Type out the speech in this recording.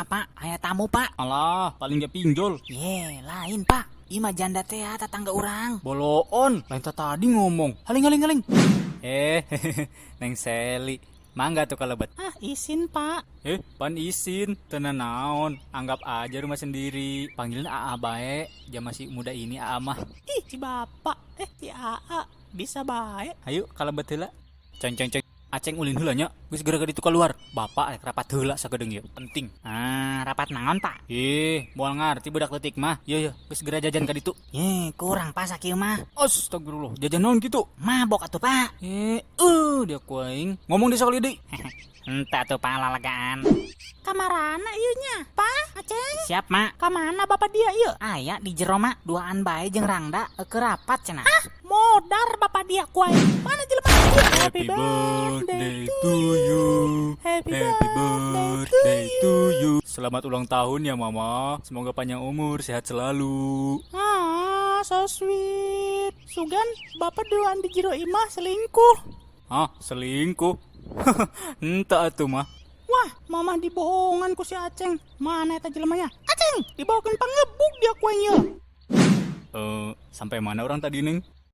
Pak, Pak, aya tamu, Pak. Alah, paling ge pinjol. Ye, lain, Pak. Ieu mah janda teh ya, tetangga urang. Boloon, lain tadi ngomong. Haling haling haling. Eh, Neng Seli. Mangga tuh kalebet. Ah, isin, Pak. Eh, pan isin, teu nanaon. Anggap aja rumah sendiri. Panggilin AA bae, jam masih muda ini AA mah. Ih, si bapak, eh si AA bisa bae. Ayo kalebet heula. Ceng ceng ceng. Aceng ulin heula nya, geus gara ditu keluar. Bapak rek rapat heula sagedeung ieu. Penting. Ah, rapat naon, Pak? Ih, moal ngarti budak leutik mah. Ye ye, geus segera jajan ka ditu. Ye, kurang Pak sakieu mah. Astagfirullah, jajan naon kitu? Mabok atuh, Pak. Eh, dia ku aing. Ngomong di sakali deui. Entah tuh Pak lalagaan. Kamarana ieu nya, Pak? Aceng. Siap, Mak. Kamana bapak dia ieu? Aya di jero, Mak. Duaan bae jeung Rangda keur rapat cenah. Ah, modar bapak dia ku aing. Mana jelema ieu? Happy birthday to you. Happy Happy birthday to you. Selamat ulang tahun ya Mama. Semoga panjang umur, sehat selalu. Ah, so sweet. Sugan, bapak duaan di jero imah selingkuh. Hah, selingkuh? Entah atuh mah. Wah, mama dibohongan ku si Aceng. Mana eta jelemanya? Aceng, dibawakeun pangebuk dia ku aing ieu. Eh, sampai mana orang tadi, Neng?